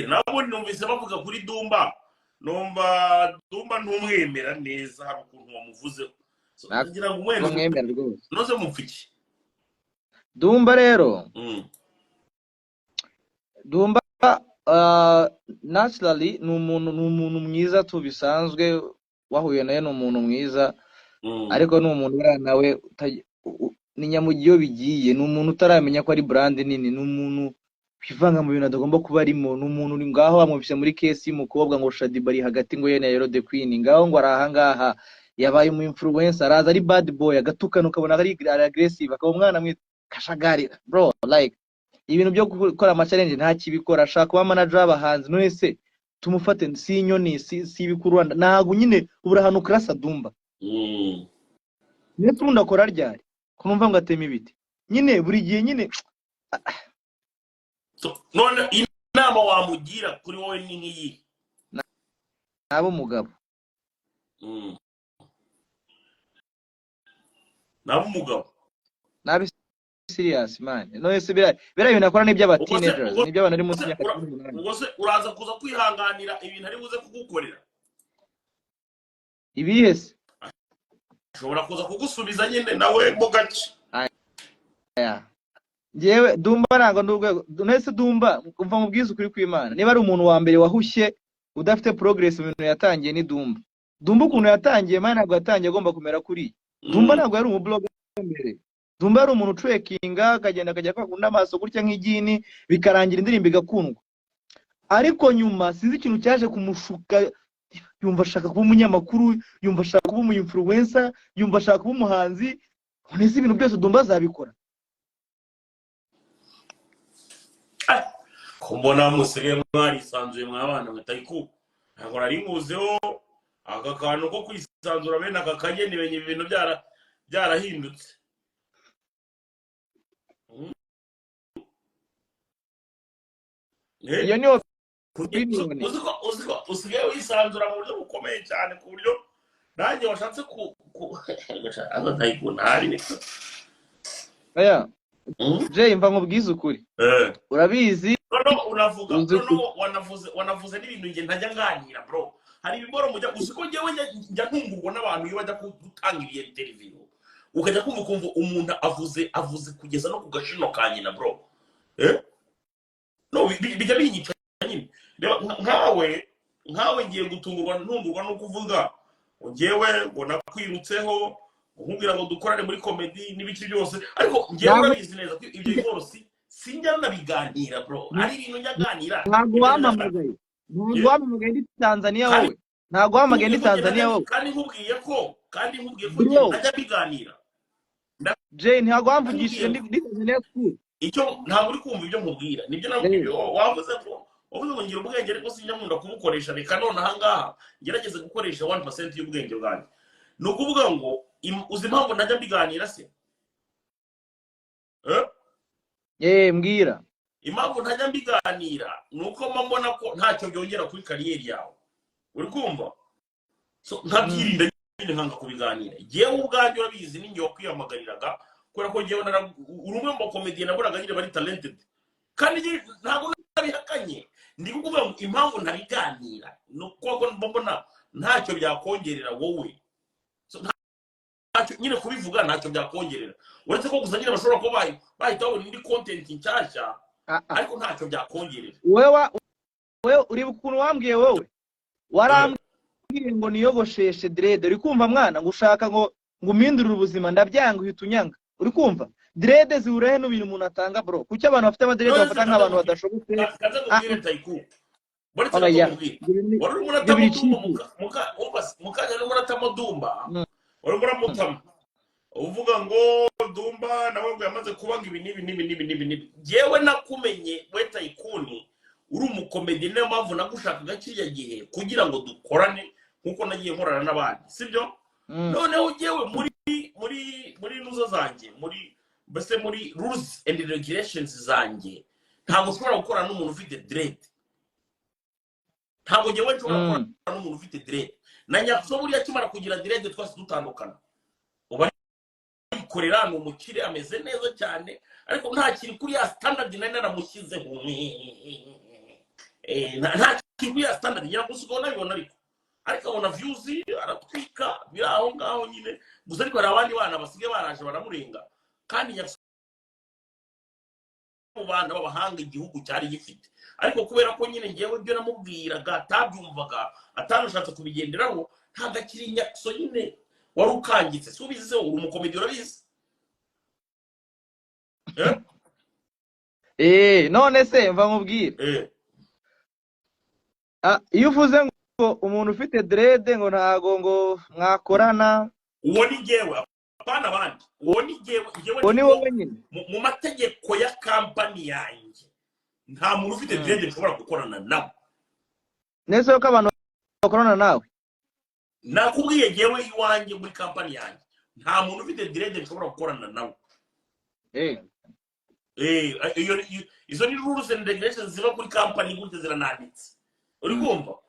Nabo numvise bavuga kuri Dumba, numva Dumba ntumwemera neza, hari ukuntu wamuvuzeho. So, Ntabwo ngira ngo wenda mwemera rwose. Noze mupfa iki? Dumba rero, Dumba naturally ni umuntu mwiza tu, bisanzwe. Wahuye nawe ni umuntu mwiza, ariko ni umuntu buriya nawe ni nyamugiye iyo bigiye. Ni umuntu utaramenya ko ari brand nini, ni umuntu wivanga mu bintu atagomba kuba arimo. Ni umuntu uri ngaho bamwumvise muri case y'umukobwa ngo Shadiba ari hagati, ngo yene Yero the Queen, ngaho ngo ari ahangaha yabaye umu influencer, araza ari bad boy, agatukana, ukabona ari aggressive, akaba umwana mwiza kashagari. Bro, like, ibintu byo gukora ama challenge ntakibikora, ashaka kuba manager w'abahanzi. None se tumufate si inyoni, si ibikururanda? Ntabwo nyine ubura ahantu kurasa Dumba. Ndetse ubundi akora ryari ko numva ngo atema ibiti nyine buri gihe nyine? So, none inama wamugira kuri wowe ni nk'iyi? Naba umugabo. Naba umugabo. Nabi serious, man. None se biriya bintu akora ni iby'aba Ubwo se teenagers, ubwo ni iby'abantu bari munsi se y'imyaka 18. Ubwo se uraza kuza kwihanganira ibintu ari buze kugukorera? Ibihe se? Ashobora kuza kugusubiza nyine nawe mo gake. Aya. Njyewe Dumba ntabwo ndi urwego. None se Dumba, umva mubwize ukuri kw'Imana, niba ari umuntu wa mbere wahushye udafite progress mu bintu yatangiye, ni Dumba. Dumba ukuntu yatangiye, man, ntabwo yatangiye agomba kumera kuriya Dumba. Ntabwo yari umublogger mbere. Dumba yari umuntu ucwekinga, akagenda akajya kwakunda amaso gutya nk'igini, bikarangira indirimbo igakundwa. Ariko nyuma sinzi ikintu cyaje kumushuka, yumva ashaka kuba umunyamakuru, yumva ashaka kuba umu influencer, yumva ashaka kuba umuhanzi. None se ibintu byose Dumba azabikora? Ah, ko mbona musigaye mwarisanzuye mwabana mutayiku, ntabwo nari nkuzeho aka kantu ko kwisanzura bene aka kageni. Benye ibintu byarahindutse. Iyo ni opinion. Uzi ko usigaye wisanzura mu buryo bukomeye cyane, ku buryo nanjye washatse ku aza Tayiku ntari. Oya. Jay, mva nkubwize ukuri. Urabizi. Noneho unavuga Uzi noneho wanavuze n'ibintu njye ntajya nganira, bro. Hari ibiboro mujya, uzi ko njyewe njya ntungurwa n'abantu iyo bajya gutanga ibihe interview, ukajya kumva ukumva umuntu avuze kugeza no ku gashino ka nyina, bro. No bijya binyica nyine. Reba nkawe ngiye gutungurwa, ntungurwa no kuvuga ngo njyewe ngo nakwirutseho, ngo nkubwira ngo dukorane muri comedy n'ibiki byose, ariko njyewe Ntabwo urabizi neza ko ibyo biboro sinjya nabiganira, bro. Hari ibintu njya nganira Ntabwo ibyo wampamagaye, ntabwo wampamagaye ndi Tanzania. Kandi Wowe ntabwo wampamagaye ndi nkubwiye ko njye Tanzania ntajya wowe. Kandi nkubwiye ko njye Bro. ntajya mbiganira. Jay, ntabwo wamvugishije Ndakubwiye ndi Tanzania school. Icyo ntabwo uri kumva ibyo nkubwira nibyo nakubwiye. Wavuze ngo ngira ubwenge ariko sinjya nkunda kubukoresha. Reka none ahangaha ngerageze gukoresha 1% y'ubwenge bwanjye. Ni ukuvuga ngo uzi impamvu ntajya mbiganira se? Eh? Eh, mbwira. Impamvu ntajya mbiganira ni uko mba mbona ko ntacyo byongera kuri career yawe, uri kumva? So nkabyirinda nyine, nkanga kubiganira. Jyewe ubwanjye urabizi ni njye wakwihamagariraga, kubera ko njyewe uri umwe mu bakomediye nabonaga nyine bari talented, kandi njye ntabwo nabihakanye. Ndi kukuvuga ngo impamvu ntabiganira ni uko mba mbona ntacyo byakongerera wowe. So, ntacyo nyine kubivuga ntacyo byakongerera, uretse ko gusa nyine bashobora kuba bahita babona indi content nshyashya. Ah, ah. Ariko ntacyo byakongerera. Wowe uribuka ukuntu wambwiye? Wowe warambwiye ngo niyogosheshe dread, uri kumva mwana, ngo ushaka ngo umpindurire ubuzima, ndabyanga, uhita unyanga, uri kumva? Dread zihura he n'ibintu umuntu atanga, bro? Kuki abantu bafite amadread None se bafata nk'abantu badashobotse? Kaza Ah, nkubwire, Tayiku, uretse oya. gato nkubwire. Ibyo bintu Wari urimo ibyo uratamo biri Dumba cheap. Mukanya urimo uratamo Dumba, urimo uramutama uvuga ngo Dumba nawe ngo yamaze kuba ngo ibi n'ibi n'ibi n'ibi n'ibi n'ibi. Njyewe nakumenye we Tayikuni uri umukomedi, niyo mpamvu nagushakaga kiriya gihe kugira ngo dukorane nk'uko nagiye nkorana n'abandi, sibyo? Noneho njyewe muri nuzo zanjye, muri mbese muri rules and regulations zanjye, ntabwo ushobora gukorana n'umuntu ufite dread. Ntabwo njyewe nshobora gukorana n'umuntu ufite dread. Na Nyakuso buriya akimara kugira dread twese dutandukana. Uba arikorera, ni umukire, ameze neza cyane, ariko ntakiri kuri ya standard nari naramushyizeho. Nta kintu ya standard ngira ngo usigaye unabibona, ariko abona views, aratwika, biri aho ngaho nyine gusa. Ariko hari abandi bana basigaye baraje baramurenga, kandi Nyaxo mu bana b'abahanga igihugu cyari gifite. Ariko kubera ko nyine ngewe ibyo namubwiraga atabyumvaga, atanashatse kubigenderaho, ntabwo akiri Nyaxo nyine wari ukangitse. Si ubizi se? Uri umukomedi, urabizi. Eh? None se mva nkubwire. Eh. Ah, iyo uvuze ngo umuntu ufite dread ngo ntago ngo mwakorana. Uwo ni ngewe, apana abandi. Uwo ni ngewe, ngewe. Uwo ni Niko wowe nyine. Mu mategeko ya kampani yanjye, nta muntu ufite dread nshobora gukorana nawe. Nese ko abantu bakorana nawe? Nakubwiye, ngewe iwanjye muri kampani yanjye nta muntu ufite dread nshobora gukorana nawe. Izo ni rules and regulations ziva kuri kampani gutya, zirananditse, uri kumva?